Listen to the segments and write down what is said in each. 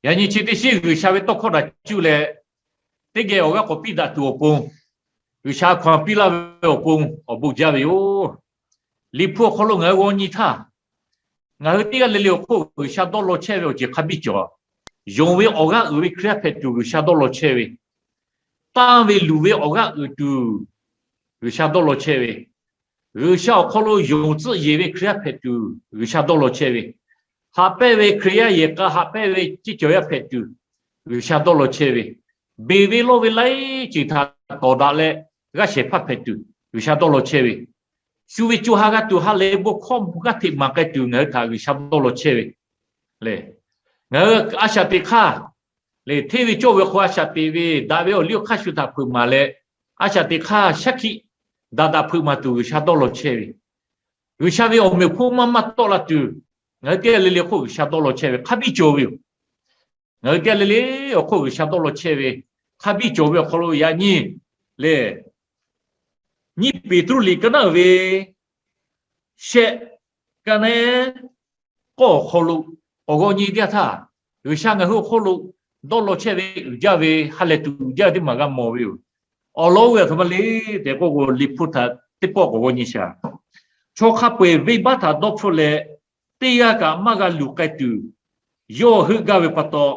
Yaꞈ nyi chi teˇ shiˉ G'uiˬsha ve tawˇ hkawˇ htaꞈ cuˇ leh, teˇ geh awˬ g'aˇ k'awꞈ piˇ daꞈ tuˬ awˬ pon, G'uiˬsha hkaw anˬ piˇ laˇ ve awˬ pon awˬ bon jaˇ ve yoˬ. Liꞈ hpu awˬ hk'aw lo ngaˬ hui g'aw nyi htaˇ, ngaˬ hui teˇ g'aˇ le le awˬ hk'oˆ G'uiˬsha dawˇ law chehˇ ve awˬ ceuˬ hk'a biˇ cawˬ. Yonˍ ve awˬ g'aˇ uiˍ ve Hkriꞈ yaˇ hpehꞈ tuˬ G'uiˬsha dawˇ law chehˇ ve, tanˇ ve luˬ ve awˬ g'aˇ uiˍ tuˬ G'uiˬsha dawˇ law chehˇ ve, G'uiˬsha awˬ hk'aw lo yonˍ tcuhˆ yeˬ ve Hkriꞈ yaˇ hpehꞈ tuˬ G'uiˬsha dawˇ law chehˇ ve, haꞈ pehnˇ ve Hkriꞈ yaˇ yehˬ k'a haꞈ pehnˇ ve ceˇ cawˬ yaˇ hpehꞈ tuˬ G'uiˬsha dawˇ law chehˇ ve, beˬ ve lawˇ ve laiˉ ceuˬ htaꞈ tawˍ daꞈ leh g'aˇ shehˍ hpaˇ hpehꞈ tuˬ G'uiˬsha dawˇ law chehˇ ve, shu ve co ha g'a tuˬ ha lehˬ bon hkawˇ g'aˇ hteꞈ maˍ k'ai tuˬ ngaˬ hui htaꞈ G'uiˬsha dawˇ law chehˇ ve le. Ngaˬ hui a shaꞈ teꞈ hk'aˇ le, hteˇ ve cawˇ ve awˬ hk'aw a shaꞈ teꞈ ve, daꞈ ve awˬ liˇ awˬ hk'aˇ shu htaꞈ hpeuꞈ maˍ leh, a shaꞈ teꞈ hk'aˇ shaˉ hkiˆ daꞈ daꞈ hpeuꞈ maˍ tuˬ G'uiˬsha dawˇ law chehˇ ve, G'uiˬsha ve awˬ meꞈ awˬ hponˇ maˇ maˇ tawˆ la tuˬ, ngaˬ hui teˇ g'aˇ le le hk'oˆ G'uiˬsha dawˇ law chehˇ ve hk'a biˇ cawˬ ve yoˬ. Ngaˬ hui teˇ g'aˇ le le awˬ hk'oˆ G'uiˬsha dawˇ law chehˇ ve hk'a biˇ cawˬ ve awˬ hk'aw lo yaꞈ nyi le, nyiˇ Peˍtruˆ liꞈ ka naˉ ve shehˆ ka naˉ k'awˇ awˬ hk'aw lo k'awꞈ g'aw nyi teˇ yanˇ htaˇ, G'uiˬsha ngaˬ hui awˬ hk'oˆ lo dawˇ law chehˇ ve uiˍ jaˇ ve, ha lehˬ tuˬ uiˍ jaˇ ve teˇ maˬ g'a mawˬ ve yoˬ. Awˬ lawn oˇ ve aˬ htoꞈ ma le tehꞈ k'oˆ k'o, Liꞈ hpu htaꞈ teˇ pawˆ k'awꞈ g'aw nyi shaˍ. Chaw hk'a peu-eˬ venˇbaˆ htaꞈ dawˇ hpfuhˆ leh, teˇ g'aˇ kaꞈ maˇ g'a luˬ k'ai tuˬ, yawˇ heuˆ gaˇ ve pa taw,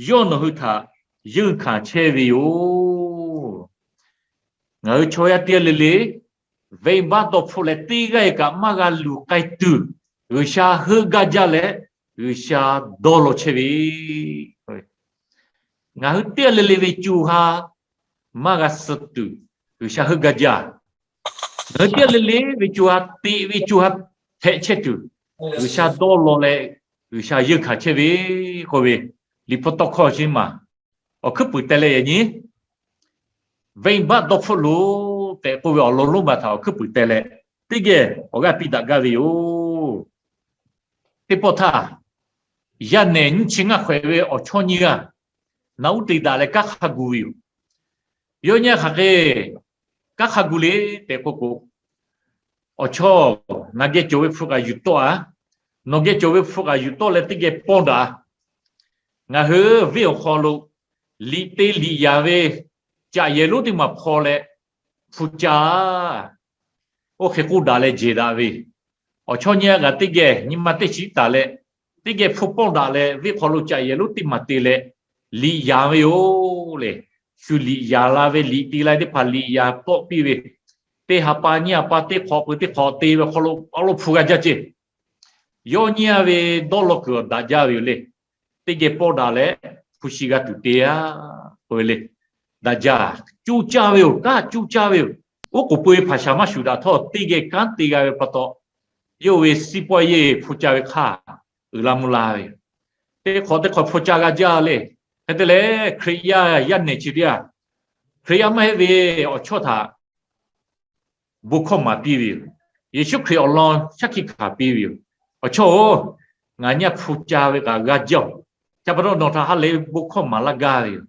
yawˇ nawˬ hui htaꞈ yeunˇ hkanˍ chehˇ ve yoˬ. Ngaˬ hui chaw yaˇ teˇ g'aˇ le le venˇbaˆ dawˇ hpfuhˆ leh teˇ g'aˇ kaꞈ maˇ g'a luˬ k'ai tuˬ, G'uiˬsha heuˆ gaˇ jaˇ leh G'uiˬsha dawˇ law chehˇ ve, ngaˬ hui teˇ g'aˇ le le ve co ha maˇ g'a suh tuˬ, G'uiˬsha heuˆ gaˇ jaˇ. Ngaˬ hui teˇ g'aˇ le le ve co ha, teꞈ ve co ha hpehꞈ chehˇ tuˬ, G'uiˬsha dawˇ law leh G'uiˬsha yeunˇ hkanˍ chehˇ ve k'oˆ ve, Liꞈ hpu tawˇ hkawˇ chi maˬ awˬ hkuiˉ puiˍ teh leh yaꞈ nyi venˇbaˆ dawˇ hpfuhˆ loˬ tehꞈ k'oˆ ve awˬ lawn lonˉ ma htaꞈ awˬ hkuiˉ puiˍ teh leh, teˇ geh awˬ g'aˇ piˇ daꞈ gaˇ ve yoˬ. Teˇ pawˆ htaˇ, yaˇ nehˬ nyiˇ chi ngaˇ hk'awꞈ ve awˬ chawˇ nyiˇ g'aˇ naꞈ uˉ te daꞈ leh kanˉ hk'a gu ve yoˬ. Yawˇ nyi hk'aˬ hk'e kanˉ hk'a gu le tehꞈ k'oˆ k'o, awˬ chawˇ, ngaˬ geh cawˬ ve hpu kaꞈ yuˬ tawˆ a. Nawˬ geh cawˬ ve hpu kaꞈ yuˬ tawˆ leh teˇ geh pawˇ daꞈ. Ngaˬ hui venˇ awˬ hk'aw lo liꞈ te liꞈ yaˍ ve caꞈ yehˬ lonˉ teˇ maˬ hpaw leh hpu ca oˇ hk'e k'oˆ daꞈ leh jehˬ daꞈ ve, awˬ chawˇ nyiˇ g'aˇ teˇ geh nyi ma teˇ chi taˍ leh, teˇ geh hpu pawˇ daꞈ leh venˇ hk'aw lo caꞈ yehˬ lonˉ teˇ maˬ te leh liꞈ yaˍ ve yoˬ le. Shu liꞈ yaˍ la ve, liꞈ te la teˇ hpaˍ liꞈ yaˍ tawˆ piˇ ve, teˇ ha pa nyiˇ ha pa teˇ hk'awꞈ peuˬ teˇ hk'awꞈ te ve awˬ hk'aw lo awˉ lawˉ hpu g'a jaˇ ceˇ. Yawˇ nyiˇ g'aˇ ve dawˇ law kuiˬ awˬ daꞈ jaˇ ve yoˬ le. Teˇ geh pawˇ daꞈ leh hpu shi g'a tuˬ te a k'oˆ ve le. Daꞈ jaˇ, cuˇ caˇ ve yoˬ, kanˉ cuˇ caˇ ve yoˬ. Oˉ k'oˍ pui ve hpaˍ shaˍ maˇ shuˍ daꞈ htawˇ, teˇ geh kanˉ te g'a ve pa taw, yawˇ ve siˉ pawehˇ yeˇ hpu ca ve hk'aˇ uiˍ la mvuh la ve yoˬ. Teˇ hk'awꞈ teˇ hk'awꞈ hpu ca g'a jaˇ le. Hk'e te leh, Hkriꞈ yaˇ yaˇ nehˬ chi teˇ g'aˇ, Hkriꞈ yaˇ maˇ heˆ ve awˬ chawˇ htaꞈ bon hkawˇ maˍ piˇ ve yoˬ. Yeˍsuˆ Hkriꞈ awˬ lawn shaˉ hkiˆ hkanˍ piˇ ve yoˬ. Awˬ chawˇ-oˬ, ngaˬ nyi hpu ca ve kaꞈ g'a jaˇ-oˬ. Ca pa taw nawˬ htaꞈ ha lehˬ bon hkawˇ maˍ laˇ gaˇ ve yoˬ.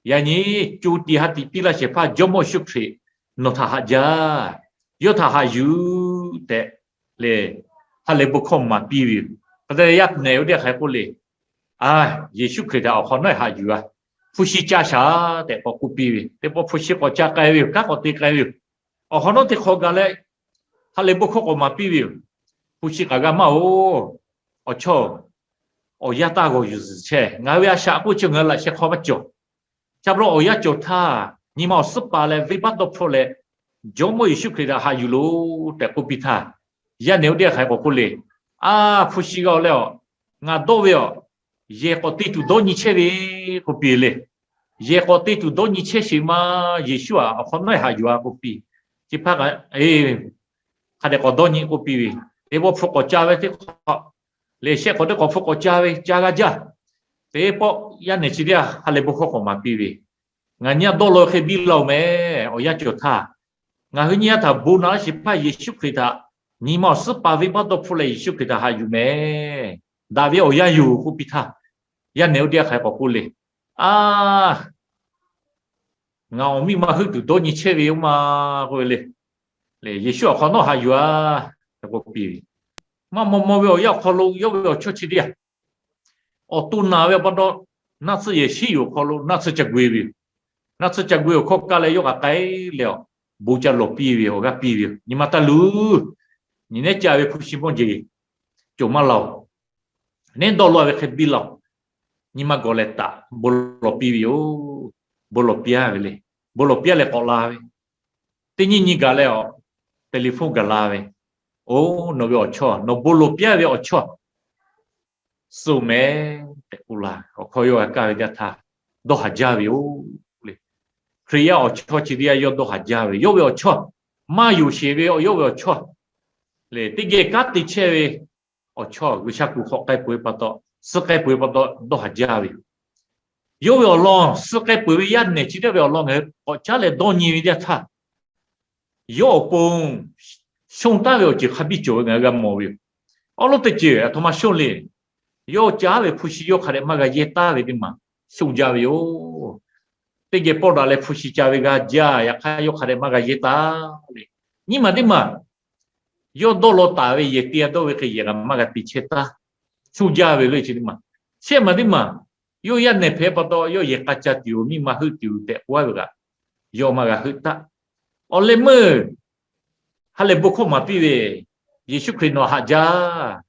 Yaꞈ nyi co tiꞈ ha tiꞈ piˇ laˇ shehˍ hpaˇ Jawˇmawˇ Yeˍsuˆ Hkriꞈ nawˬ htaꞈ haꞈ jaˇ. Yawˇ htaꞈ haꞈ yuˬ tehꞈ le, ha lehˬ bon hkawˇ maˍ piˇ ve yoˬ. Hk'e te leh yaˇ nehˬ oˇ teˇ hk'aˬ hk'e k'oˆ le, a, Yeˍsuˆ Hkriꞈ htaꞈ awˬ hk'awꞈ nawˉ haꞈ yuˬ a, hpu shi ca shaˍ tehꞈ k'awꞈ k'oˆ piˇ ve, teˇ pawˆ hpu shi k'awꞈ ca k'ai ve yoˬ. Kanˉ k'awꞈ te k'ai ve yoˬ. Awˬ hk'awꞈ nawˉ teˇ hk'awꞈ gaˬ leh, ha lehˬ bon hkawˇ k'awꞈ maˍ piˇ ve yoˬ. Hpu shi k'aꞈ g'a maˇ-oˬ. Awˬ chawˇ, awˬ yanˇ taˇ g'awˬ yuˬ zuhˬ chehˇ. Ngaˬ hui ve a shaꞈ k'oˆ chi ngaˬ hui laꞈ sheh hk'aw maˇ cawˬ. Ca pa taw awˬ yanˇ cawˬ htaˇ, nyi ma awˬ suhˉ pa leh venˇbaˆ dawˇ hpfuhˆ leh, Jawˇmawˇ Yeˍsuˆ Hkriꞈ htaꞈ haꞈ yuˬ loˬ tehꞈ k'oˆ piˇ htaˇ, yaˇ nehˬ oˇ teˇ hk'aˬ hk'e k'awꞈ k'oˆ le, a, hpu shi g'a-oˬ leh-aˬ, ngaˬ dawˇ ve-aˬ, yehˬ k'awꞈ te tuˬ dawˇ nyi chehˇ ve k'oˆ piˇ le. Yehˬ k'awꞈ te tuˬ dawˇ nyi chehˇ sheˍ ma, Yeˍsuˆ-aˬ, awˬ hk'awꞈ nawˉ haꞈ yuˬ a k'oˆ piˇ. Chi hpaˇ kaꞈ, e, hk'a dehꞈ k'awꞈ dawˇ nyi k'oˆ piˇ ve, teˇ pawˆ hpu k'awꞈ ca ve teˇ hk'awꞈ, lehˬ shehˆ hk'awꞈ teˇ hk'awꞈ hpu k'awꞈ ca ve ca g'a jaˇ. Teˇ pawˆ yaˇ nehˬ chi teˇ g'aˇ ha lehˬ bon hkawˇ k'awꞈ maˍ piˇ ve, ngaˬ nyi a dawˇ law hk'e biˇ la-oˬ meh. Awˬ yanˇ cawˬ htaˇ, ngaˬ hui nyi a htaꞈ bon naꞈ laˇ shehˍ hpaˇ Yeˍsuˆ Hkriꞈ htaꞈ nyi ma awˬ suhˉ pa venˇbaˆ dawˇ hpfuhˆ leh Yeˍsuˆ Hkriꞈ htaꞈ haꞈ yuˬ meh. Daꞈ ve awˬ yanˇ yoˬ k'oˆ piˇ htaˇ, yaˇ nehˬ oˇ teˇ g'aˇ hk'aˬ hk'e k'oˆ le, a, ngaˬ awˬ miˇ ma heuˆ tuˬ dawˇ nyi chehˇ ve-oˬ ma k'oˆ ve le. Yeˍsuˆ awˬ hk'awꞈ nawˉ haꞈ yuˬ a k'oˆ piˇ ve, maˇ maw maw ve awˬ yanˇ awˬ hk'aw lo yawˇ ve awˬ chawˇ chi teˇ g'aˇ awˬ to naˬ ve awˬ pa taw, naˆ tsuhˇ yehˬ shiˉ yoˬ awˬ hk'aw lo naˆ tsuhˇ ca gu-e ve yoˬ. Naˆ tsuhˇ ca gu-e awˬ hkawˇ kaˇ leh yawˇ kaꞈ k'ai leh awˬ bon ca lawˬ piˇ ve, awˬ g'aˇ piˇ ve yoˬ. Nyi ma taˇ luˬ. Nyi nehˉ ca ve hpu shi mawˇ jeˬ cawˬ maˇ laˇ-oˬ. Nehˉ dawˇ law ve hk'e biˇ laˇ-oˬ. Nyi ma gawˬ leh taꞈ bon lawˬ piˇ ve yoˬ. Bon lawˬ piˇ-a ve le. Bon lawˬ piˇ-a leh k'awꞈ la ve, teˇ nyiˇ nyi gaˬ leh awˬ telephone gaˬ la ve, Oˬ, nawˬ ve awˬ chawˇ, nawˬ bon lawˬ piˇ-a ve awˬ chawˇ suh mehˍ tehꞈ k'oˆ laˇ. Awˬ hkawˇ yawˇ g'a kaˇ ve teˇ yanˇ htaˇ dawˇ haˍ jaˇ ve yoˬ le. Hkriꞈ yaˇ awˬ chawˇ chi teˇ yanˇ yawˇ dawˇ haˍ jaˇ ve, yawˇ ve awˬ chawˇ maˇ yonˍ sheˍ ve yawˇ ve awˬ chawˇ le, teˇ geh kanˉ te chehˇ ve awˬ chawˇ G'uiˬsha kuˬ hk'awꞈ k'ai peuˬ ve pa taw, suh k'ai peuˬ ve pa taw dawˇ haˍ jaˇ ve yoˬ. Yawˇ ve awˬ lawn suh k'ai peuˬ ve yaˇ nehˬ chi teˇ ve awˬ lawn ngaˬ hui k'awꞈ caˉ leh dawˇ nyi ve teˇ yanˇ htaˇ, yawˇ awˬ pon shonˇ taˉ ve awˬ ceuˬ hk'a biˇ cawˬ ve ngaˬ hui g'a mawˬ ve yoˬ. Awˉ lawˉ teˇ ceuˬ aˬ htoꞈ ma shonˇ le. Yawˇ caˉ ve hpu shi yawˇ hk'a dehꞈ maˇ g'a yehˇ taˉ ve teˇ maˬ shonˇ jaˇ ve yoˬ. Teˇ geh pawˆ daꞈ leh hpu shi ca ve g'a jaˇ, yaꞈ hk'aˇ yawˇ hk'a dehꞈ maˇ g'a yehˇ taˉ le. Nyiˇ maˬ teˇ maˬ, yawˇ dawˇ law taˍ ve yehˬ te-a dawˇ ve hk'e yehˬ kaꞈ maˇ g'a te chehˇ taˉ, shonˇ jaˇ ve le chi teˇ maˬ. Shehˆ maˬ teˇ maˬ, yawˇ yaˇ nehˬ hpehꞈ pa taw yawˇ yehˬ k'a ca tuˬ yoˬ, miˇ ma heuˆ tuˬ yoˬ tehꞈ k'oˆ-a ve kaꞈ, yawˇ maˇ g'a heuˆ taˉ. Awˬ leh meuˇ ha lehˬ bon hkawˇ maˍ piˇ ve, Yeˍsuˆ Hkriꞈ nawˬ haꞈ jaˇ.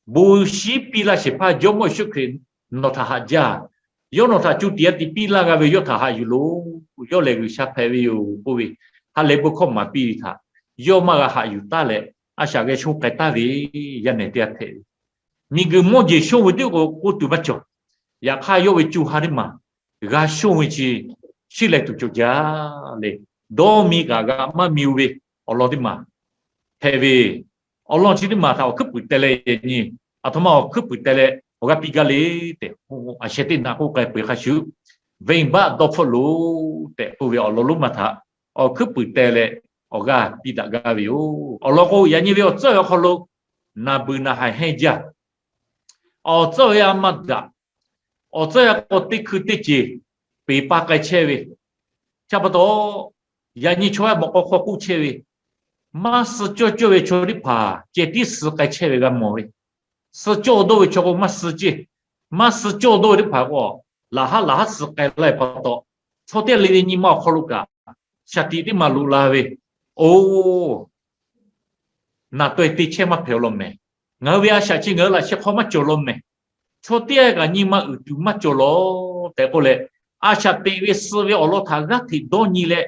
Bon shiˉ piˇ laˇ shehˍ hpaˇ Jawˇmawˇ Yeˍsuˆ Hkriꞈ nawˬ htaꞈ haꞈ jaˇ. Yawˇ nawˬ htaꞈ co tiꞈ-a tiꞈ piˇ laˇ g'a ve, yawˇ htaꞈ haꞈ yuˬ loˬ. Yawˇ lehˬ G'uiˬsha hpehꞈ ve yoˬ k'oˆ ve, ha lehˬ bon hkawˇ maˍ piˇ ve htaꞈ yawˇ maˇ g'a haꞈ yuˬ taˉ leh, a shaꞈ geh shonˇ k'ai taˉ ve yaˇ nehˬ teˇ g'aˇ hpehꞈ ve. Miˬguiˬ mawˇ jeˬ shonˇ ve teˇ k'o k'oˆ tuˬ maˇ cawˬ. Yaꞈ hk'aˇ yawˇ ve co ha teˇ maˬ g'a shonˇ ve chi, shiˉ leh tuˬ cawˬ jaˇ le. Dawˇ mi kaꞈ g'a maˇ mi-o ve awˬ lawn teˇ maˬ hpehꞈ ve. Awˬ lawn chi teˇ maˬ htaꞈ awˬ hkuiˉ puiˍ teh leh yaꞈ nyi, aˬ htoꞈ ma awˬ hkuiˉ puiˍ teh leh awˬ g'aˇ piˇ gaˇ le tehꞈ, a sheh teˇ naꞈ k'oˆ k'ai peuˬ hk'a shuˍ, venˇbaˆ dawˇ hpfuhˆ loˬ tehꞈ k'oˆ ve awˬ lawn lonˉ ma htaꞈ awˬ hkuiˉ puiˍ teh leh awˬ g'aˇ piˇ daꞈ gaˇ ve yoˬ. Awˬ lawn k'o, yaꞈ nyi ve awˬ tcuhˉ ve awˬ hk'aw lo naˬ beuˬ naˬ haiˬ hehnˇ jaˇ. Awˬ tcuhˉ ve a ma daꞈ, awˬ tcuhˉ ve k'o teˇ hkui teˇ ceˬ peˍ pa k'ai chehˇ ve. Chi pa taw, yaꞈ nyi chaw yaˇ mawꞈ k'aw hk'aw k'oˆ chehˇ ve, maˇ suh cawˇ cawˇ ve chaw teˇ hpaˍ ceh tiˉ suh k'ai chehˇ ve g'a mawˬ ve. Suh cawˇ dawˇ ve chaw k'o maˇ suh ceˇ, maˇ suh cawˇ dawˇ ve teˇ hpaˍ k'o, laꞈ haˉ laꞈ haˉ suh k'ai laˇ ve pa taw, chaw teˇ g'aˇ le le nyi ma awˬ hk'aw lo kaꞈ shaˍ tiꞈ teˇ maˬ loꞈ la ve. Oˬ, naˬ taweh te chehˇ maˇ hpehꞈ-aw law mehˍ. Ngaˬ hui ve a shaꞈ chi ngaˬ hui laꞈ sheh hk'aw maˇ cawˬ law mehˍ. Chaw teˇ g'aˇ kaꞈ nyi ma uiˍ tuˬ maˇ cawˬ law tehꞈ k'oˆ leh, a shaꞈ teꞈ ve suh ve awˬ lawn htaꞈ g'aˇ hteꞈ dawˇ nyi leh,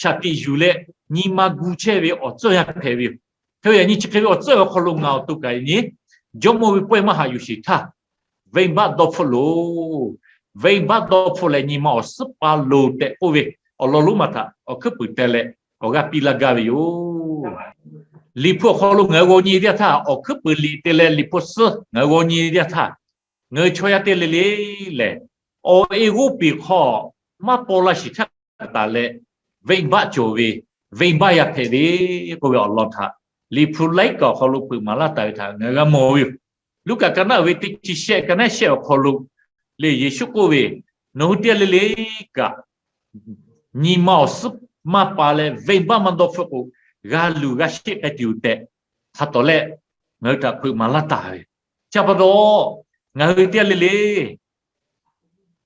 shaˍ tiꞈ yuˬ leh nyi ma gu chehˇ ve awˬ tcuhˉ yaˇ hpehꞈ ve yoˬ. Hk'e ve yaꞈ nyi chi hk'e ve awˬ tcuhˉ awˬ hk'aw lo ngaˬ awˬ to kaꞈ yaꞈ nyi Jawˇmawˇ ve pawehˇ maˇ haꞈ yuˬ sheˍ htaˇ, venˇbaˆ dawˇ hpfuhˆ loˬ. Venˇbaˆ dawˇ hpfuhˆ leh nyi ma awˬ suhˉ pa loˬ tehꞈ k'oˆ ve awˬ lawn lonˉ ma htaꞈ awˬ hkuiˉ puiˍ teh leh awˬ g'aˇ piˇ laˇ gaˇ ve yoˬ. Liꞈ hpu awˬ hk'aw lo ngaˬ hui g'aw nyi teˇ yanˇ htaˇ, awˬ hkuiˉ puiˍ liꞈ te leh Liꞈ hpu suhˉ ngaˬ hui g'aw nyi teˇ yanˇ htaˇ, ngaˬ hui chaw yaˇ teˇ g'aˇ le le lehˬ, awˬ e g'oˇ peˬ hk'aw maˇ paw la shiˍ htaˇ taˍ leh, venˇbaˆ cawˬ ve, venˇbaˆ yaˇ hpehꞈ ve k'oˆ ve awˬ lawn htaꞈ Liꞈ hpu laiˉ kaꞈ awˬ hk'aw lo peuꞈ maˍ laˇ taˍ ve htaꞈ ngaˬ hui g'a mawˬ ve yoˬ. Luˉkaꞈ ka naˆ ve teˇ chi shehˆ, ka naˆ shehˆ awˬ hk'aw lo lehˬ Yeˍsuˆ k'oˆ ve, Nawˬ hui teˇ g'aˇ le le kaꞈ nyi ma awˬ suhˉ maˇ pa leh venˇbaˆ maˇ dawˇ hpfuhˆ k'o, g'a luˬ g'a sheˆ k'ai tuˬ yoˬ tehꞈ hk'a tawˍ leh ngaˬ hui htaꞈ hpeuꞈ maˍ laˇ taˍ ve. Chi pa taw, ngaˬ hui teˇ g'aˇ le le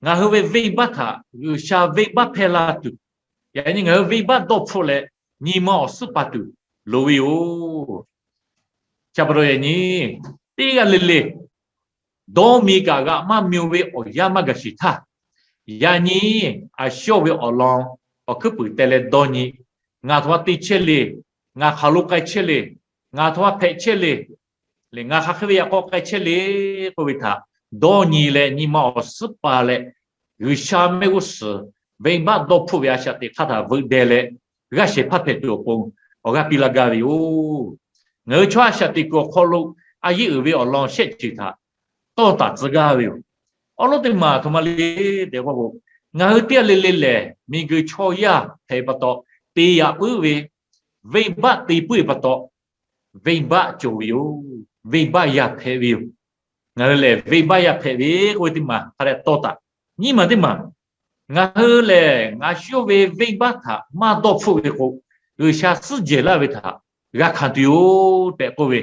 ngaˬ hui ve venˇbaˆ htaꞈ G'uiˬsha venˇbaˆ hpehˇ la tuˬ, yaꞈ nyi ngaˬ hui venˇbaˆ dawˇ hpfuhˆ leh nyi ma awˬ suhˉ pa tuˬ loˍ ve yoˬ. Chi pa taw yaꞈ nyi teˇ g'aˇ le le dawˇ mi kaꞈ g'a maˇ mi-o ve awˬ yanˇ maˇ gaˬ sheˍ htaˇ, yaꞈ nyi a shawˇ ve awˬ lawn awˬ hkuiˉ puiˍ teh leh dawˇ nyi. Ngaˬ aˬ htoꞈ ma te chehˇ le, ngaˬ hk'aˬ lo k'ai chehˇ le, ngaˬ aˬ htoꞈ ma hpehꞈ chehˇ le, leh ngaˬ hk'aˬ hk'e ve yaꞈ k'aw k'ai chehˇ le k'oˆ ve htaꞈ dawˇ nyi leh nyi ma awˬ suhˉ pa leh, G'uiˬsha mehˆ g'uˇ suhˍ venˇbaˆ dawˇ hpfuhˆ ve a shaꞈ teꞈ hk'aˇ htaꞈ veuꞈ deh leh, g'aˇ shehˍ hpaˇ hpehꞈ tuˬ awˬ pon awˬ g'aˇ piˇ laˇ gaˇ ve yoˬ. Ngaˬ hui chaw a shaꞈ teꞈ kuiˬ awˬ hk'aw lo a yeˇ uiˍ ve awˬ lawn shehˆ ceuˬ htaꞈ tawˇ taˍ tcuh gaˇ ve yoˬ. Awˉ lawˉ teˇ maˬ aˬ htoꞈ ma le tehꞈ k'oˆ k'o, ngaˬ hui teˇ g'aˇ le le lehˬ miˬguiˬ chaw yaˇ hpehꞈ pa taw, te yaꞈ puiˉ ve, venˇbaˆ te puiˉ ve pa taw, venˇbaˆ cawˬ ve yoˬ. Venˇbaˆ yaˇ hpehꞈ ve yoˬ. Ngaˬ hui lehˬ venˇbaˆ yaˇ hpehꞈ ve k'oˆ ve teˇ maˬ hk'a dehꞈ tawˇ taˍ. Nyiˇ maˬ teˇ maˬ, ngaˬ hui lehˬ ngaˬ shawˇ ve venˇbaˆ htaꞈ maˇ dawˇ hpfuhˆ ve k'o, G'uiˬsha suhˉ jehˬ laˇ ve htaꞈ g'a hkanˍ tuˬ yoˬ tehꞈ k'oˆ ve,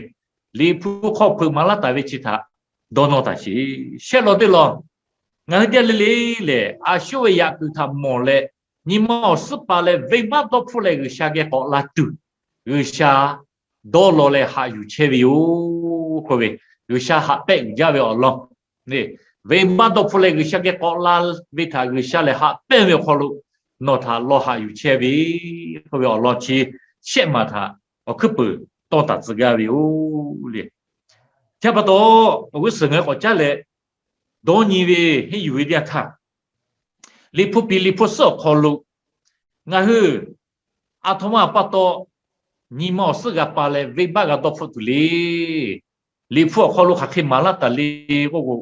Liꞈ hpu hk'aw hpeuꞈ maˍ laˇ taˍ ve chi htaꞈ dawˇ nawˇ taˍ sheˍ. Shehˆ lawn teˇ lawn Ngaˬ hui teˇ g'aˇ le le lehˬ, a shu ve yaꞈ kuiˬ htaꞈ mawˬ leh, nyi ma awˬ suhˉ paˍ leh venˇbaˆ dawˇ hpfuhˆ leh G'uiˬsha geh k'awꞈ la tuˬ, G'uiˬsha dawˇ law leh haꞈ yuˬ chehˇ ve yoˬ k'oˆ ve, G'uiˬsha haꞈ pehˆ uiˍ jaˇ ve awˬ lawn, venˇbaˆ dawˇ hpfuhˆ leh G'uiˬsha geh k'awꞈ la ve htaꞈ G'uiˬsha lehˬ haꞈ pehˇ ve awˬ hk'aw lo, nawˬ htaꞈ lawˬ haꞈ yuˬ chehˇ ve k'oˆ ve awˬ lawn chi shehˆ maˬ htaꞈ awˬ hkuiˉ puiˍ tawˇ taˍ tcuh gaˇ ve yoˬ le. Chi pa taw, awˬ g'uˇ suhˍ ngaˬ hui k'awꞈ caˉ leh dawˇ nyi ve henˇ yuˬ ve teˇ yanˇ htaˇ, Liꞈ hpu piˍ Liꞈ hpu suhˉ awˬ hk'aw lo ngaˬ hui a htoꞈ ma pa taw nyi ma awˬ suhˉ g'a pa leh venˇbaˆ g'a dawˇ hpfuhˆ tuˬ le. Liꞈ hpu awˬ hk'aw lo hk'aˬ hk'e maˍ laˇ taˍ le k'oˆ k'o,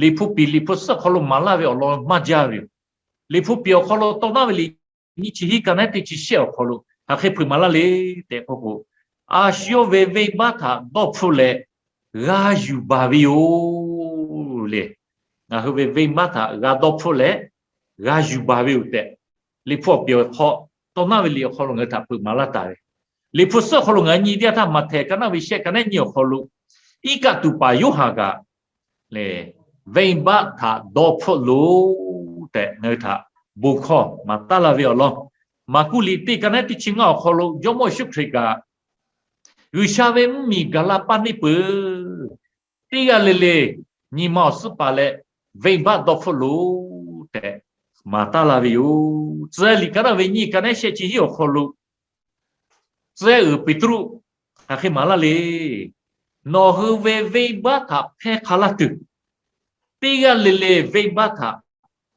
Liꞈ hpu piˍ Liꞈ hpu suhˉ awˬ hk'aw lo maˍ laˇ ve awˬ lawn maˇ jaˇ ve yoˬ. Liꞈ hpu piˍ awˬ hk'aw lo tawˇ naˉ ve liꞈ nyiˇ chi hiˉ ka naˉ teˇ chi shehˆ awˬ hk'aw lo hk'aˬ hk'e hpeuꞈ maˍ laˇ le tehꞈ k'oˆ k'o, a shu yawˇ ve venˇbaˆ htaꞈ dawˇ hpfuhˆ leh g'a yuˬ baˬ ve yoˬ le. Ngaˬ hui ve venˇbaˆ htaꞈ g'a dawˇ hpfuhˆ leh g'a yuˬ baˬ ve yoˬ tehꞈ, Liꞈ hpu awˬ piˍ awˬ hk'aw tawˇ naˉ ve liꞈ awˬ hk'aw lo ngaˬ hui htaꞈ hpeuꞈ maˍ laˇ taˍ ve. Liꞈ hpu suhˉ awˬ hk'aw lo ngaˬ hui nyi teˇ yanˇ htaˇ, Maꞈhtehˍ ka naˉ ve shehˆ ka naˉ nyiˇ awˬ hk'aw lo, iˉ kaˆ tuˬ paˍ Yoˇhanˬ kaꞈ lehˬ, venˇbaˆ htaꞈ dawˇ hpfuhˆ loˬ tehꞈ ngaˬ hui htaꞈ bon hkawˇ maˍ taˉ laˇ ve awˬ lawn, Maˍkuˆ liꞈ teˇ ka naˉ teˇ chi ngaˇ awˬ hk'aw lo Jawˇmawˇ Yeˍsuˆ Hkriꞈ kaꞈ, G'uiˬsha ve mvuhˇmiˬ gaˬ la paˇ neˇ peuˬ, teˇ g'aˇ le le nyi ma awˬ suhˉ paˍ leh venˇbaˆ dawˇ hpfuhˆ loˬ tehꞈ maˍ taˉ laˇ ve yoˬ. Tcuh yaˇ liꞈ ka naˉ ve nyiˇ ka naˉ shehˆ chi hiˉ awˬ hk'aw lo, tcuh yaˇ uiˍ Peˍtruˆ hk'aˬ hk'e maˍ laˇ le. Nawˬ hui ve venˇbaˆ htaꞈ hpehˇ hk'a laˇ tuˬ, teˇ g'aˇ le le venˇbaˆ htaꞈ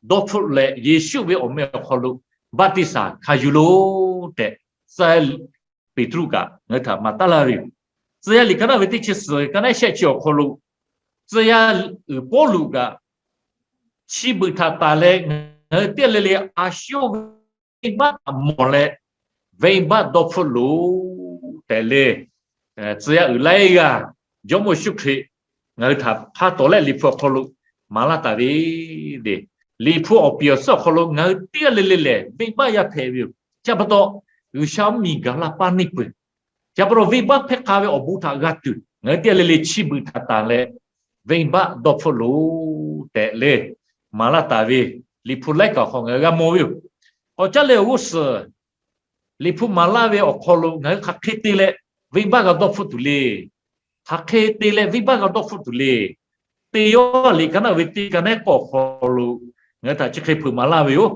dawˇ hpfuhˆ leh Yeˍsuˆ ve awˬ meh awˬ hk'aw lo baˆtiˆsaˬ hkanˍ yuˬ loˬ tehꞈ, tcuh yaˇ Peˍtruˆ kaꞈ ngaˬ hui htaꞈ maˍ taˉ laˇ ve yoˬ. Tcuh yaˇ liꞈ ka naˉ ve teˇ chi suhˍ ka naˉ shehˆ chi awˬ hk'aw lo, tcuh yaˇ uiˍ Pawˇluꞈ kaꞈ chi beuꞈ htaꞈ tanˬ leh ngaˬ hui teˇ g'aˇ le le a shu yawˇ ve venˇbaˆ htaꞈ mawˬ leh venˇbaˆ dawˇ hpfuhˆ loˬ tehꞈ le, tcuh yaˇ uiˍ laiˉ g'aˇ Jawˇmawˇ Yeˍsuˆ Hkriꞈ ngaˬ hui htaꞈ hk'a tawˍ leh Liꞈ hpu awˬ hk'aw lo maˍ laˇ taˍ ve le. Liꞈ hpu awˬ piˍ awˬ suhˉ awˬ hk'aw lo ngaˬ hui teˇ g'aˇ le le lehˬ venˇbaˆ yaˇ hpehꞈ ve yoˬ. Chi pa taw, G'uiˬsha mvuhˇmiˬ gaˬ la paˇ neˇ peuˬ. Chi pa taw, venˇbaˆ hpehˇ hk'a ve awˬ bon htaꞈ g'a tuˬ ngaˬ hui teˇ g'aˇ le le chi beuꞈ htaꞈ tanˬ leh venˇbaˆ dawˇ hpfuhˆ loˬ tehꞈ le maˍ laˇ taˍ ve Liꞈ hpu laiˉ kaꞈ hk'aw ngaˬ hui g'a mawˬ ve yoˬ. K'awꞈ caˉ leh awˬ g'uˇ suhˍ, Liꞈ hpu maˍ laˇ ve awˬ hk'aw lo ngaˬ hui hk'aˬ hk'e te leh venˇbaˆ g'a dawˇ hpfuhˆ tuˬ le. Hk'aˬ hk'e te leh venˇbaˆ g'a dawˇ hpfuhˆ tuˬ le. Teˇ Yoˇhanˬ liꞈ ka naˉ ve teˇ ka naˉ k'awˇ awˬ hk'aw lo ngaˬ hui htaꞈ chi hk'e hpeuꞈ maˍ laˇ ve yoˬ.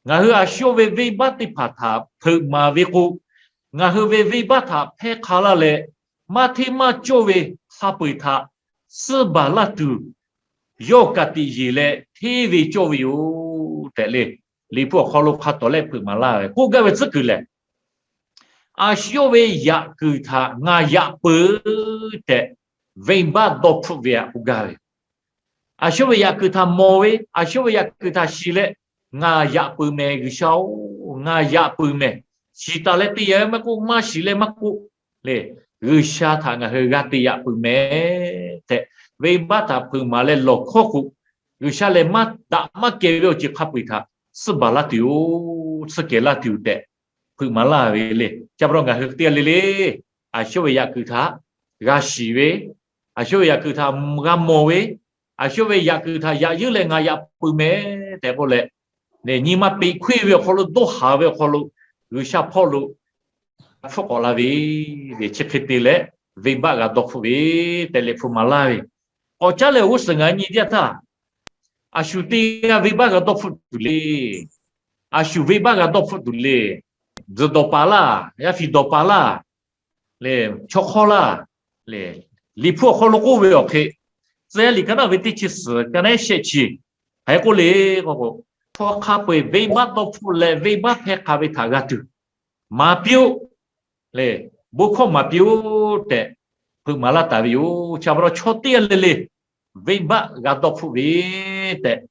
Ngaˬ hui a shu yawˇ ve venˇbaˆ teˇ hpaˍ htaꞈ hpeuꞈ maˍ ve k'o, ngaˬ hui ve venˇbaˆ htaꞈ hpehˇ hk'a laˇ leh, maˇ hteˇ maˇ cawˇ ve hk'a peu-eˬ htaꞈ tsuhˇ baˬ laˇ tuˬ, yawˇ ka tiꞈ yeˬ leh hteˇ ve cawˇ ve yoˬ tehꞈ le, Liꞈ hpu awˬ hk'aw lo hk'a tawˍ leh hpeuꞈ maˍ laˇ ve k'oˆ gaˇ ve tcuhˉ kuiˬ lehˬ, a shu yawˇ ve yaꞈ kuiˬ htaꞈ ngaˬ yaꞈ peuˬ tehꞈ venˇbaˆ dawˇ hpfuhˆ ve htaꞈ k'oˆ gaˇ ve. A shu yawˇ ve yaꞈ kuiˬ htaꞈ mawˬ ve, a shu yawˇ ve yaꞈ kuiˬ htaꞈ shiˍ leh, ngaˬ yaꞈ peuˬ mehˍ G'uiˬsha-oˬ, ngaˬ yaꞈ peuˬ mehˍ, shiˍ taˍ leh te yaꞈ ve maˇ k'oˆ, maˇ shiˍ leh maˇ k'oˆ le, G'uiˬsha htaꞈ ngaˬ hui g'a te yaꞈ peuˬ mehˍ tehꞈ venˇbaˆ htaꞈ hpeuꞈ maˍ leh lawˬ hkawˇ k'o, G'uiˬsha lehˬ maˇ daꞈ maˇ kehˬ ve awˬ ceuˬ hk'a peu-eˬ htaꞈ tsuhˇ baˬ laˇ tuˬ yoˬ, tsuhˇ kehˬ laˇ tuˬ yoˬ tehꞈ hpeuꞈ maˍ laˇ ve le. Chi pa taw ngaˬ hui teˇ g'aˇ le le a shu yawˇ ve yaꞈ kuiˬ htaꞈ g'a shiˍ ve, a shu yawˇ ve yaꞈ kuiˬ htaꞈ g'a mawˬ ve, a shu yawˇ ve yaꞈ kuiˬ htaꞈ yaꞈ yeunˇ leh ngaˬ yaꞈ peuˬ mehˍ tehꞈ k'oˆ leh, nyi ma peꞈ hkoˇ ve awˬ hk'aw lo, dawˇ haˍ ve awˬ hk'aw lo, G'uiˬsha hpawˇ lo hpfuhˆ k'awꞈ la ve, chi hk'e te leh venˇbaˆ g'a dawˇ hpfuhˆ ve tehꞈ Liꞈ hpu maˍ laˇ ve. K'awꞈ caˉ leh awˬ g'uˇ suhˍ ngaˬ hui nyi teˇ yanˇ htaˇ, a shu teˇ g'aˇ venˇbaˆ g'a dawˇ hpfuhˆ tuˬ le. A shu venˇbaˆ g'a dawˇ hpfuhˆ tuˬ le. Tzuhˬ dawˬ paˍ laˇ, yaˇ fiˍ dawˬ paˍ laˇ, chaw hk'awˇ laˇ, Liꞈ hpu awˬ hk'aw lo k'oˆ ve awˬ hk'e, Tcuh yaˇ liꞈ ka naˉ ve teˇ chi suhˍ ka naˉ shehˆ chi hk'aˬ hk'e k'oˆ le k'o, chaw hk'a peu-eˬ venˇbaˆ dawˇ hpfuhˆ leh venˇbaˆ hpehˇ hk'a ve htaꞈ g'a tuˬ maˍ piˇ-oˆ le, bon hkawˇ maˍ piˇ-oˆ tehꞈ hpeuꞈ maˍ laˇ taˍ ve yoˬ. Chi pa taw chaw teˇ g'aˇ le le venˇbaˆ g'a dawˇ hpfuhˆ ve tehꞈ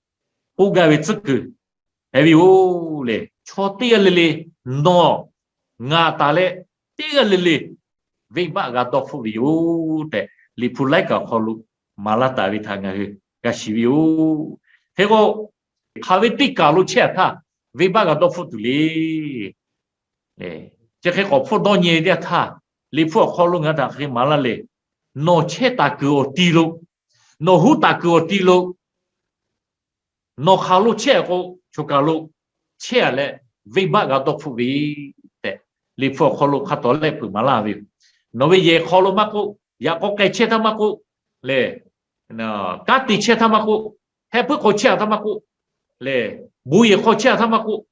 k'oˆ gaˇ ve tcuhˉ kuiˬ hpehꞈ ve yoˬ le. Chaw teˇ g'aˇ le le nawˬ ngaˬ taˍ leh teˇ g'aˇ le le venˇbaˆ g'a dawˇ hpfuhˆ ve yoˬ tehꞈ Liꞈ hpu laiˉ kaꞈ awˬ hk'aw lo maˍ laˇ taˍ ve htaꞈ ngaˬ hui g'a shiˍ ve yoˬ. Hk'e k'o, hk'aˬ ve teˇ kaˬ lo chehˇ htaˇ venˇbaˆ g'a dawˇ hpfuhˆ tuˬ le. Chi hk'e k'awꞈ hpfuhˇ dawˇ nyi teˇ yanˇ htaˇ, Liꞈ hpu awˬ hk'aw lo ngaˬ hui htaꞈ hk'aˬ hk'e maˍ laˇ le. Nawˬ chehˇ taˍ kuiˬ awˬ ti lo, nawˬ huˉ taˍ kuiˬ awˬ ti lo Nawˬ hk'aˬ lo chehˇ k'o, choˬ kaˬ lo chehˇ leh venˇbaˆ g'a dawˇ hpfuhˆ ve tehꞈ, Liꞈ hpu awˬ hk'aw lo hk'a tawˍ lehˆ peuˬ maˍ laˇ ve yoˬ. Nawˬ ve yehˬ hk'aw lo maˇ k'oˆ, yaꞈ k'aw k'ai chehˇ htaˇ maˇ k'oˆ lehˬ, kanˉ te chehˇ htaˇ maˇ k'oˆ, heh puiˉ hk'aw chehˇ htaˇ maˇ k'oˆ lehˬ, bon yehˬ hk'aw chehˇ htaˇ maˇ k'oˆ,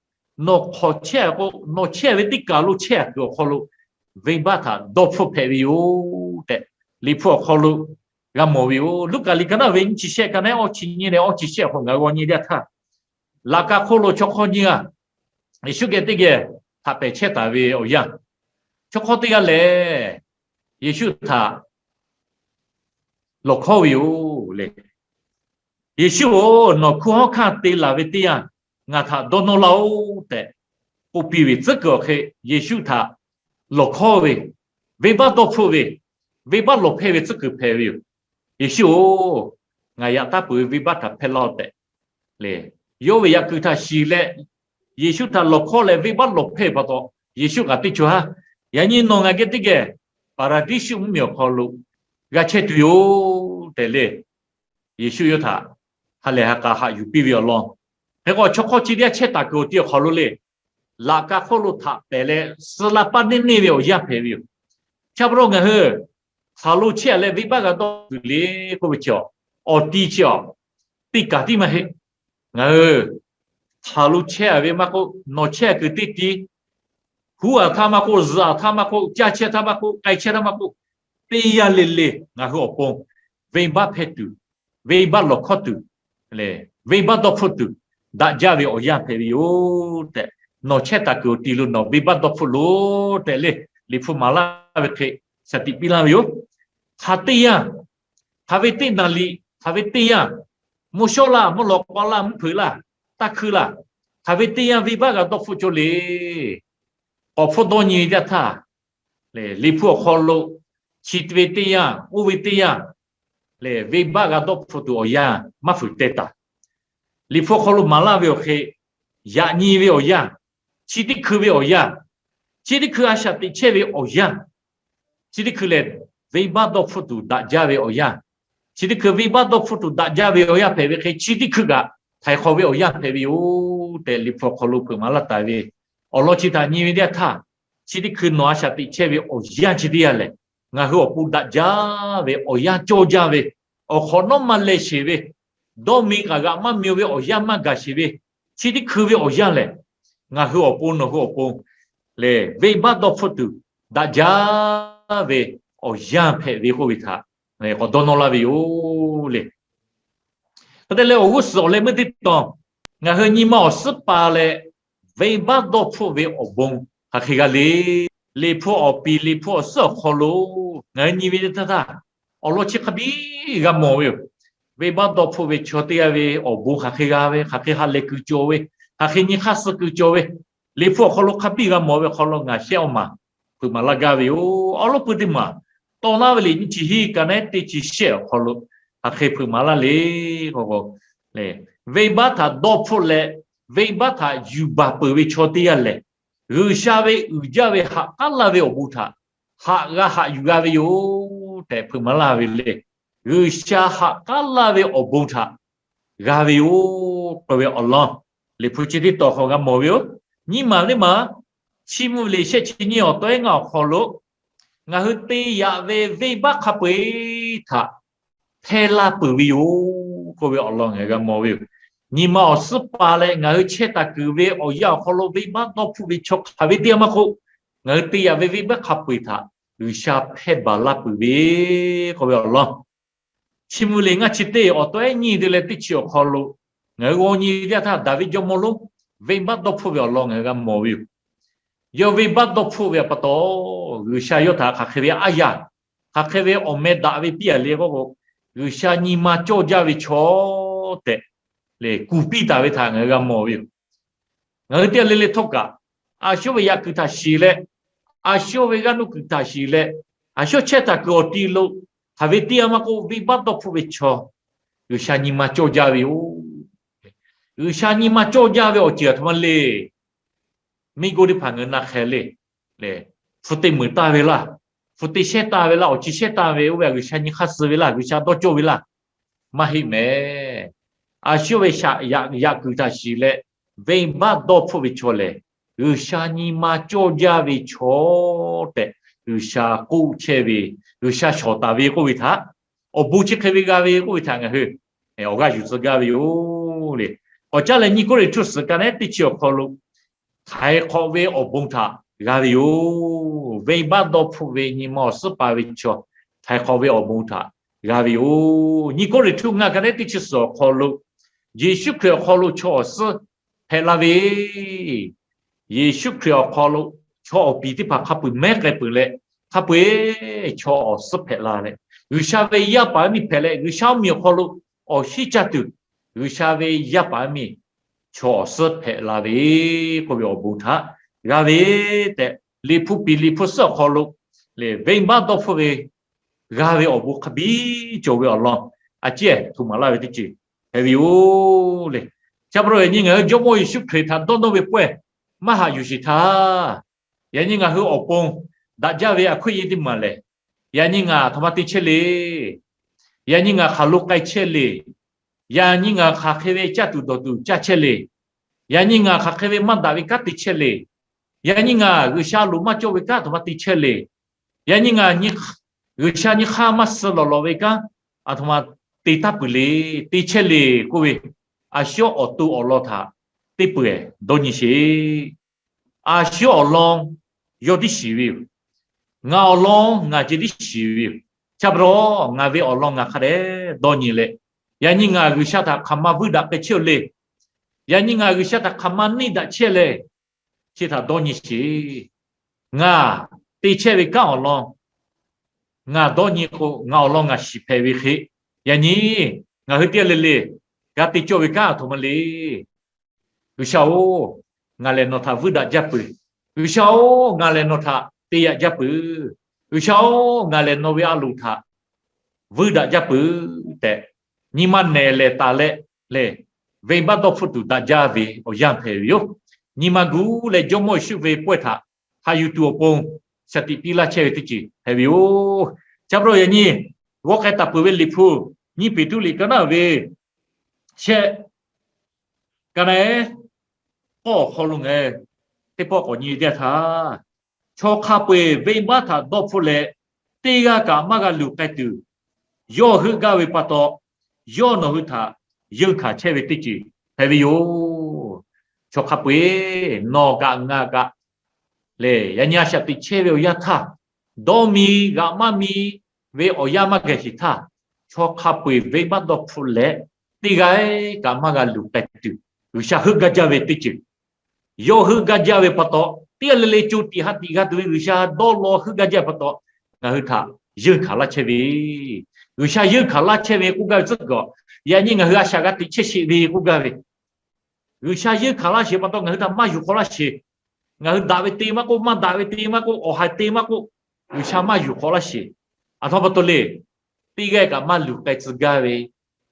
nawˬ hk'aˬ chehˇ k'o, nawˬ chehˇ ve teˇ kaˬ lo chehˇ kuiˬ awˬ hk'aw lo venˇbaˆ htaꞈ dawˇ hpfuhˆ hpehꞈ ve yoˬ tehꞈ, Liꞈ hpu awˬ hk'aw lo g'a mawˬ ve yoˬ. Luˉkaꞈ liꞈ ka naˉ ve nyiˇ chi shehˆ ka naˉ awˇ chi nyiˇ leh awˇ chi shehˆ awˬ hk'aw lo ngaˬ g'aw nyi teˇ yanˇ htaˇ, laꞈ ka hk'oˆ lo chaw hk'awˇ nyiˇ g'aˇ Yeˍsuˆ geh teˇ geh htaꞈ pehˬ chehˇ taˍ ve awˬ yanˇ, chaw hk'awˇ teˇ g'aˇ lehˬ Yeˍsuˆ htaꞈ lawˬ hkawˇ ve yoˬ le. Yeˍsuˆ-oˬ, nawˬ hkunˉ hawˉ hkanˇ te laˬ ve teˇ yanˇ ngaˬ htaꞈ dawˇ nawˇ laˇ-oˆ tehꞈ k'oˆ piˇ ve tcuhˉ kuiˬ awˬ hk'e Yeˍsuˆ htaꞈ lawˬ hkawˇ ve, venˇbaˆ dawˇ hpfuhˆ ve, venˇbaˆ lawˬ hpehˇ ve tcuhˉ kuiˬ hpehꞈ ve yoˬ. Yeˍsuˆ-oˬ, ngaˬ yaꞈ taˉ peuˬ ve venˇbaˆ htaꞈ hpehˇ laˇ-oˆ tehꞈ le. Yawˇ ve yaꞈ kuiˬ htaꞈ shiˍ leh Yeˍsuˆ htaꞈ lawˬ hkawˇ leh venˇbaˆ lawˬ hpehˇ pa taw, Yeˍsuˆ kaꞈ teˇ chaw haˉ, yaꞈ nyi nawˬ ngaˬ geh teˇ geh Paˍraˍdiˇsuˆ mvuhˇmiˬ awˬ hk'aw lo g'a chehˇ tuˬ yoˬ tehꞈ le. Yeˍsuˆ yawˇ htaꞈ ha lehˬ ha k'a haꞈ yuˬ piˇ ve awˬ lawn, hk'e k'o chaw hk'awˇ chi teˇ g'aˇ chehˇ taˍ kuiˬ awˬ ti awˬ hk'aw lo le, laꞈ ka hk'oˆ lo htaꞈ pehˬ leh suh la paˇ neˇ neˇ ve awˬ yanˇ hpehꞈ ve yoˬ. Chi pa taw ngaˬ hui hk'aˬ lo chehˇ leh venˇbaˆ g'a dawˇ tuˬ le k'oˆ ve chi, awˬ ti chi a, teˇ kaˬ tiˉ maˇ heˆ. Ngaˬ hui hk'aˬ lo chehˇ ve maˇ k'oˆ, nawˬ chehˇ kuiˬ teˇ ti, huˉ aˬ htaˇ maˇ k'oˆ, zuhꞈ aˬ htaˇ maˇ k'oˆ, caˇ chehˇ htaˇ maˇ k'oˆ, k'ai chehˇ htaˇ maˇ k'oˆ, teˇ yanˇ le le ngaˬ hui awˬ pon venˇbaˆ hpehˇ tuˬ, venˇbaˆ lawˬ hkawˇ tuˬ, venˇbaˆ dawˇ hpfuhˆ tuˬ daꞈ jaˇ ve awˬ yanˇ hpehꞈ ve yoˬ tehꞈ, nawˬ chehˇ taˍ kuiˬ awˬ ti lo nawˬ venˇbaˆ dawˇ hpfuhˆ loˬ tehꞈ le, Liꞈ hpu maˍ laˇ ve hk'e shaˍ tiꞈ piˇ laˇ ve yoˬ. Hk'aˬ teˇ yanˇ, hk'aˬ ve teˇ naˍ liꞈ, hk'aˬ ve teˇ yanˇ, mvuhˇ shawˉ laˇ, mvuhˇ lawꞈ k'aw laˇ, mvuhˇ hpeuꞈ laˇ, taˇ hkuiˇ laˇ, hk'aˬ ve teˇ yanˇ venˇbaˆ g'a dawˇ hpfuhˆ cawˇ le. K'awꞈ hpfuhˆ dawˇ nyi ve teˇ yanˇ htaˇ, Liꞈ hpu awˬ hk'aw lo chi ve teˇ yanˇ, oˇ ve teˇ yanˇ, lehˬ venˇbaˆ g'a dawˇ hpfuhˆ tuˬ awˬ yanˇ maˇ fuiˍ teh taˍ. Liꞈ hpu awˬ hk'aw lo maˍ laˇ ve awˬ hk'e, yaꞈ nyi ve awˬ yanˇ, chi teˇ hkui ve awˬ yanˇ, chi teˇ hkui a shaꞈ teꞈ chehˇ ve awˬ yanˇ, chi teˇ hkui lehˬ venˇbaˆ dawˇ hpfuhˆ tuˬ daꞈ jaˇ ve awˬ yanˇ, chi teˇ hkui venˇbaˆ dawˇ hpfuhˆ tuˬ daꞈ jaˇ ve awˬ yanˇ hpehꞈ ve hk'e, chi teˇ hkui kaꞈ htaiˍ hk'awꞈ ve awˬ yanˇ hpehꞈ ve yoˬ tehꞈ Liꞈ hpu awˬ hk'aw lo peuˬ maˍ laˇ taˍ ve awˬ lawn chi htaꞈ nyi ve teˇ yanˇ htaˇ, chi teˇ hkui nawˬ a shaꞈ teꞈ chehˇ ve awˬ yanˇ chi teˇ yanˇ lehˬ, ngaˬ hui awˬ pon daꞈ jaˇ ve awˬ yanˇ cawˇ jaˇ ve, awˬ hk'awꞈ nawˉ maˇ leh sheˍ ve, dawˇ mi kaꞈ g'aꞈ maˇ mi-o ve awˬ yanˇ maˇ gaˬ sheˍ ve, chi teˇ hkui ve awˬ yanˇ lehˬ, ngaˬ hui awˬ pon nawˬ hui awˬ pon lehˬ venˇbaˆ dawˇ hpfuhˆ tuˬ daꞈ jaˇ ve awˬ yanˇ hpehꞈ ve k'oˆ ve htaꞈ k'awꞈ dawˇ nawˇ laˇ ve yoˬ le. Hk'e te leh awˬ g'uˇ suhˍ awˬ leh meuˇ teˇ tawn, ngaˬ hui nyi ma awˬ suhˉ pa leh venˇbaˆ dawˇ hpfuhˆ ve awˬ bon hk'aˬ hk'e g'a le. Liꞈ hpu awˬ piˍ, Liꞈ hpu awˬ suhˉ awˬ hk'aw lo ngaˬ hui nyi ve teˇ htaˇ, awˬ lawn chi hk'a biˇ g'a mawˬ ve yoˬ. Venˇbaˆ dawˇ hpfuhˆ ve chaw teˇ g'aˇ ve awˬ bon hk'aˬ hk'e g'a ve, hk'aˬ hk'e ha lehˬ kuiˬ cawˬ ve, hk'aˬ hk'e nyi hk'aˇ suh kuiˬ cawˬ ve, Liꞈ hpu awˬ hk'aw lo hk'a biˇ g'a mawˬ ve awˬ hk'aw lo ngaˬ shehˆ awˇ maˬ hpeuꞈ maˍ laˇ gaˇ ve yoˬ. Awˬ lawn pui teˇ maˬ, tawˇ laˇ ve liꞈ nyiˇ chi hiˉ ka naˉ teˇ chi shehˆ awˬ hk'aw lo hk'aˬ hk'e hpeuꞈ maˍ laˇ le k'o, venˇbaˆ htaꞈ dawˇ hpfuhˆ leh venˇbaˆ htaꞈ yuˬ baˬ peuˬ ve chaw teˇ g'aˇ lehˬ, G'uiˬsha ve uiˍ jaˇ ve haꞈ k'aˉ laˇ ve awˬ bon htaꞈ haꞈ g'a haꞈ yuˬ g'a ve yoˬ tehꞈ hpeuꞈ maˍ laˇ ve le. G'uiˬsha haꞈ k'aˉ laˇ ve awˬ bon htaꞈ g'a ve yoˬ k'oˆ ve awˬ lawn, Liꞈ hpu chi teˇ tawn hk'aw g'a mawˬ ve yoˬ. Nyiˇ maˬ teˇ maˬ, Chiˇ mvuh ve liꞈ shehˆ chi nyiˇ awˬ tawehˉ ngaˇ awˬ hk'aw lo, ngaˬ hui te yaꞈ ve venˇbaˆ hk'a peu-eˬ htaꞈ hpehˇ laˇ peuˬ ve yoˬ k'oˆ ve awˬ lawn ngaˬ hui g'a mawˬ ve yoˬ. Nyi ma awˬ suhˉ pa leh ngaˬ hui chehˇ taˍ kuiˬ ve awˬ yanˇ awˬ hk'aw lo venˇbaˆ dawˇ hpfuhˆ ve chaw hk'aˬ ve teˇ yanˇ maˇ k'oˆ, ngaˬ hui te yaꞈ ve venˇbaˆ hk'a peu-eˬ htaꞈ G'uiˬsha hpehˇ baˬ laˇ peuˬ ve k'oˆ ve awˬ lawn, Chiˇ mvuh ve liꞈ ngaˇ chi teˇ awˬ tawehˉ nyiˇ te leh teˇ chi awˬ hk'aw lo ngaˬ hui g'aw nyi ve teˇ yanˇ htaˇ, Daˍviˆ jawˇmawˇ lonˉ venˇbaˆ dawˇ hpfuhˆ ve awˬ lawn ngaˬ hui g'a mawˬ ve yoˬ. Yawˇ venˇbaˆ dawˇ hpfuhˆ ve pa taw, G'uiˬsha yawˇ htaꞈ hk'aˬ hk'e ve aˉ yaˇ, hk'aˬ hk'e ve awˬ meh daꞈ ve piˇ-a le k'oˆ k'o, G'uiˬsha nyi ma cawˇ jaˇ ve chaw tehꞈ lehˬ kuˬ piˇ taˍ ve htaꞈ ngaˬ hui g'a mawˬ ve yoˬ. Ngaˬ hui teˇ g'aˇ le le htawˇ kaꞈ, a shawˉ ve yaꞈ kuiˬ htaꞈ shiˍ leh, a shawˉ ve g'aˇ nuˇ kuiˬ htaꞈ shiˍ leh, a shawˉ chehˇ taˍ kuiˬ awˬ ti lo hk'aˬ ve teˇ yanˇ maˇ k'oˆ, venˇbaˆ dawˇ hpfuhˆ ve chaw G'uiˬsha nyi ma cawˇ jaˇ ve yoˬ. G'uiˬsha nyi ma cawˇ jaˇ ve awˬ ceuˬ aˬ htoꞈ ma le. Miˇ guˇ teˇ hpaˍ ngaˬ hui na hk'e le, lehˬ, hpu te meuˍ taˇ ve laˇ, hpu te shehˇ taˇ ve laˇ, awˬ ci shehˇ taˇ ve, oˇ ve G'uiˬsha nyi hk'aˇ suh ve laˇ, G'uiˬsha dawˇ cawˇ ve laˇ, maˇ heˆ mehˍ. a shu ve shaꞈ yaꞈ kuiˬ htaꞈ shiˍ leh, venˇbaˆ dawˇ hpfuhˆ ve chaw lehˬ, G'uiˬsha nyi ma cawˇ jaˇ ve chaw tehꞈ, G'uiˬsha k'oˆ chehˇ ve, G'uiˬsha shawˍ taˍ ve k'oˆ ve htaꞈ, awˬ bon chi hk'e ve g'a ve k'oˆ ve htaꞈ ngaˬ hui awˬ g'aˇ yuˬ tcuh gaˇ ve yoˬ le. K'awꞈ caˉ leh, nyiˇ Kawˇrenˍhtuˆ suhˍ ka naˉ teˇ chi awˬ hk'aw lo htaiˍ hk'awꞈ ve awˬ bon htaꞈ g'a ve yoˬ. Venˇbaˆ dawˇ hpfuhˆ ve nyi ma awˬ suhˉ paˍ ve chaw, htaiˍ hk'awꞈ ve awˬ bon htaꞈ g'a ve yoˬ. Nyiˇ Kawˇrenˍhtuˆ ngaˇ ka naˉ teˇ chi suhˍ awˬ hk'aw lo, Yeˍsuˆ Hkriꞈ awˬ hk'aw lo chaw awˬ suhˉ hpehꞈ la ve, Yeˍsuˆ Hkriꞈ awˬ hk'aw lo chaw awˬ piˍ teˇ hpaˍ hk'a peu-eˬ mehˉ k'ai peuˬ leh, hk'a peu-eˬ chaw awˬ suhˉ hpehꞈ la leh, G'uiˬsha ve yaˇ paˍ yaˇ miˇ hpehꞈ leh, G'uiˬsha mvuhˇmiˬ awˬ hk'aw lo awˬ shinˉ caˇ tuˬ, G'uiˬsha ve yaˇ paˍ yaˇ miˇ chaw awˬ suhˉ hpehꞈ la ve k'oˆ ve awˬ bon htaꞈ g'a ve tehꞈ, Liꞈ hpu piˍ Liꞈ hpu suhˉ awˬ hk'aw lo lehˬ, venˇbaˆ dawˇ hpfuhˆ ve g'a ve awˬ bon hk'a biˇ cawˬ ve awˬ lawn a ciˉ htoꞈ maˍ laˇ ve teˇ ceuˬ hpehꞈ ve yoˬ le. Chi pa taw yaꞈ nyi ngaˬ hui Jawˇmawˇ Yeˍsuˆ Hkriꞈ htaꞈ dawˇ nawˇ ve pawehˇ maˇ haꞈ yuˬ sheˍ htaˇ, yaꞈ nyi ngaˬ hui awˬ pon daꞈ jaˇ ve a hkawˇ yeˇ teˇ maˬ lehˬ, yaꞈ nyi ngaˬ aˬ htoꞈ ma te chehˇ le. Yaꞈ nyi ngaˬ hk'aˬ lo k'ai chehˇ le. Yaꞈ nyi ngaˬ hk'aˬ hk'e ve caˇ tuˬ dawˬ tuˬ caˇ chehˇ le. Yaꞈ nyi ngaˬ hk'aˬ hk'e ve maˇ daꞈ ve kanˉ te chehˇ le. Yaꞈ nyi ngaˬ G'uiˬsha loˍ maˇ cawˇ ve kanˉ aˬ htoꞈ ma te chehˇ le. Yaꞈ nyi ngaˬ G'uiˬsha nyi hk'aˇ maˇ suh lawˬ lawˬ ve kanˉ aˬ htoꞈ ma te taˍ peuˬ le, te chehˇ le k'oˆ ve, a shu awˬ to awˬ lawn htaꞈ teˇ peuˬ dawˇ nyi sheˍ. A shu awˬ lawn yawˇ tiˉ shiˍ ve yoˬ. Ngaˬ awˬ lawn ngaˬ ceh tiˉ shiˍ ve yoˬ. Chi pa taw ngaˬ ve awˬ lawn ngaˬ hk'a dehꞈ dawˇ nyi leh, yaꞈ nyi ngaˬ G'uiˬsha htaꞈ hk'aˬ ma vuiˇ daꞈ k'ai chehˇ le. Yaꞈ nyi ngaˬ G'uiˬsha htaꞈ hk'aˬ ma neˇ daꞈ chehˇ le. Chi htaꞈ dawˇ nyi sheˍ. Ngaˬ te chehˇ ve kanˉ awˬ lawn ngaˬ dawˇ nyi k'o, ngaˬ awˬ lawn ngaˬ shiˍ hpehꞈ ve hk'e, yaꞈ nyi ngaˬ hui teˇ g'aˇ le le g'a te cawˇ ve kanˉ aˬ htoꞈ ma le. G'uiˬsha-oˬ, ngaˬ lehˬ nawˬ htaꞈ vuiˇ daꞈ jaˇ peuˬ. G'uiˬsha-oˬ, ngaˬ lehˬ nawˬ htaꞈ te yaꞈ jaˇ peuˬ. G'uiˬsha-oˬ, ngaˬ lehˬ nawˬ ve a loˍ htaꞈ vuiˇ daꞈ jaˇ peuˬ tehꞈ, nyi ma nehˬ lehˬ taˍ leh lehˬ, venˇbaˆ dawˇ hpfuhˆ tuˬ daꞈ jaˇ ve awˬ yanˇ hpehꞈ ve yoˬ. Nyi ma gu leh Jawˇmawˇ Yeˍsuˆ ve pawehˇ htaꞈ haꞈ yuˬ tuˬ awˬ pon shaˍ tiꞈ piˇ laˇ chehˇ ve teˇ ceuˬ hpehꞈ ve yoˬ. Chi pa taw yaꞈ nyi g'awˇ k'ai taˍ peuˬ ve Liꞈ hpu, nyiˇ Peˍtruˆ liꞈ ka naˉ ve shehˆ ka naˉ k'awˇ awˬ hk'aw lo ngaˬ teˇ pawˆ k'awꞈ nyi ve teˇ yanˇ htaˇ, chaw hk'a peu-eˬ venˇbaˆ htaꞈ dawˇ hpfuhˆ leh, teˇ g'aˇ kaꞈ maˇ g'a luˬ k'ai tuˬ, yawˇ heuˆ gaˇ ve pa taw, yawˇ nawˬ hui htaꞈ yeunˇ hkanˍ chehˇ ve teˇ ceuˬ hpehꞈ ve yoˬ. Chaw hk'a peu-eˬ nawˬ kaꞈ ngaˬ kaꞈ lehˬ, yaꞈ nyi a shaꞈ teꞈ chehˇ ve awˬ yanˇ htaˇ, dawˇ mi g'aꞈ maˇ mi ve awˬ yanˇ maˇ gaˬ sheˍ htaˇ, chaw hk'a peu-eˬ venˇbaˆ dawˇ hpfuhˆ leh, teˇ g'aˇ kaꞈ maˇ g'a luˬ k'ai tuˬ, G'uiˬsha heuˆ gaˇ jaˇ ve teˇ ceuˬ, yawˇ heuˆ gaˇ jaˇ ve pa taw, teˇ g'aˇ le le co tiꞈ ha tiꞈ g'a tuˬ ve G'uiˬsha dawˇ law heuˆ gaˇ jaˇ ve pa taw, ngaˬ hui htaꞈ yeunˇ hkanˍ laˇ chehˇ ve, G'uiˬsha yeunˇ hkanˍ laˇ chehˇ ve k'oˆ gaˇ ve tcuhˉ kuiˬ, yaꞈ nyi ngaˬ hui a shaꞈ g'a teꞈ chehˇ sheˍ ve k'oˆ gaˇ ve, G'uiˬsha yeunˇ hkanˍ laˇ sheˍ pa taw ngaˬ hui htaꞈ maˇ yuˬ hk'awꞈ laˇ sheˍ. Ngaˬ hui daꞈ ve te maˇ k'oˆ, maˇ daꞈ ve te maˇ k'oˆ, awˬ haiˬ te maˇ k'oˆ, G'uiˬsha maˇ yuˬ hk'awꞈ laˇ sheˍ. Aˬ htoꞈ ma pa taw le, teˇ g'aˇ kaꞈ maˇ luˬ k'ai tcuh gaˇ ve,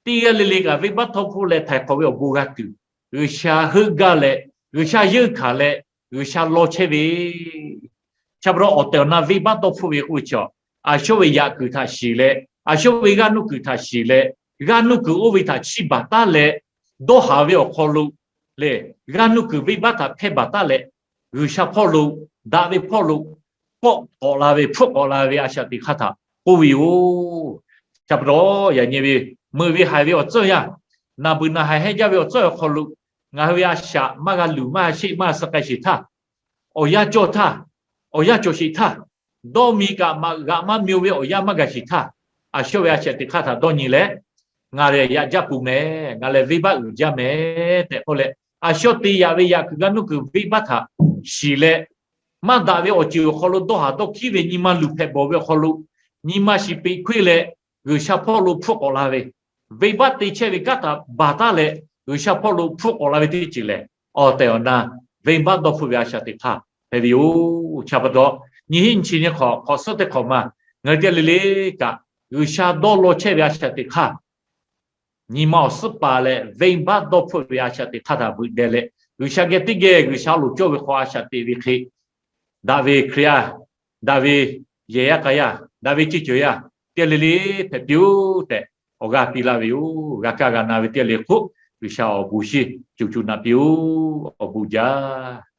teˇ g'aˇ le le kaꞈ venˇbaˆ dawˇ hpfuhˆ leh htaiˍ hk'awꞈ ve awˬ bon g'a tuˬ, G'uiˬsha heuˆ gaˇ leh, G'uiˬsha yeunˇ hkanˍ leh, G'uiˬsha law chehˇ ve, chi pa taw awˬ tehˬ awˬ na venˇbaˆ dawˇ hpfuhˆ ve k'oˆ ve chi, a shu ve yaꞈ kuiˬ htaꞈ shiˍ leh, a shu ve g'aˇ nuˇ kuiˬ htaꞈ shiˍ leh, g'aˇ nuˇ kuiˬ oˇ ve htaꞈ chiˇ baˬ taˉ leh, dawˇ haˍ ve awˬ hk'aw lo lehˬ, g'aˇ nuˇ kuiˬ venˇbaˆ htaꞈ hpehˇ baˬ taˉ leh, G'uiˬsha hpawˇ lo, daꞈ ve hpawˇ lo kawˆ k'awꞈ la ve, hpfuhˆ k'awꞈ la ve a shaꞈ teꞈ hk'aˇ htaꞈ k'oˆ ve yoˬ. Chi pa taw yaꞈ nyi ve meuꞈ ve haiˬ ve awˬ tcuhˇ yanˇ, naˬ beuˬ naˬ haiˬ hehnˇ jaˇ ve awˬ tcuhˇ awˬ hk'aw lo, ngaˬ hui ve a shaꞈ maˇ g'a luˬ maˇ g'a sheˆ maˇ g'a suh k'ai sheˍ htaˇ, awˬ yanˇ cawˇ htaˇ, awˬ yanˇ cawˬ sheˍ htaˇ, dawˇ mi kaꞈ maꞈ g'aꞈ maˇ mi-o ve awˬ yanˇ maˇ gaˬ sheˍ htaˇ, a shu ve a shaꞈ teꞈ hk'aˇ htaꞈ dawˇ nyi leh, ngaˬ lehˬ yaꞈ jaˇ peuˬ mehˍ, ngaˬ lehˬ venˇbaˆ uiˍ jaˇ mehˍ tehꞈ k'oˆ leh, a shu te yaꞈ ve yaꞈ kuiˬ g'aˇ nuˇ kuiˬ venˇbaˆ htaꞈ shiˍ leh, maˇ daꞈ ve awˬ ceuˬ awˬ hk'aw lo dawˇ haˍ dawˇ hkiˉ ve nyi ma luˬ hpehꞈ bawˬ ve awˬ hk'aw lo, nyi ma shiˍ peꞈ hkuiˇ leh, G'uiˬsha hpawˇ lo hpfuhˆ k'awꞈ la ve, venˇbaˆ te chehˇ ve kanˉ htaꞈ baˬ taˉ leh, G'uiˬsha hpawˇ lo hpfuhˆ k'awꞈ la ve teˇ ceuˬ lehˬ, awˬ tehˬ awˬ na venˇbaˆ dawˇ hpfuhˆ ve a shaꞈ teꞈ hk'aˇ hpehꞈ ve yoˬ. Chi pa taw, nyi hiˆ nyi chi nyi hk'awꞈ hk'awꞈ suhˉ teˇ hk'awꞈ ma, ngaˬ hui teˇ g'aˇ le le kaꞈ G'uiˬsha dawˇ law chehˇ ve a shaꞈ teꞈ hk'aˇ, nyi ma awˬ suhˉ paˍ leh venˇbaˆ dawˇ hpfuhˆ ve a shaꞈ teꞈ hk'aˇ htaꞈ veuꞈ deh leh, G'uiˬsha geh teˇ geh G'uiˬsha loˍ cawˇ ve hk'aw a shaꞈ teꞈ ve hk'e, daꞈ ve Hkriꞈ yaˇ, daꞈ ve yehˬ yaˇ k'a yaˇ, daꞈ ve ceˇ ceuˬ yaˇ, teˇ g'aˇ le le hpehꞈ piˇ-oˆ tehꞈ awˬ g'aˇ piˇ laˇ ve yoˬ. G'a kaˇ g'a na ve teˇ g'aˇ le k'oˆ, G'uiˬsha awˬ bon shinˉ co co na piˇ-oˬ. Awˬ bon jaˇ.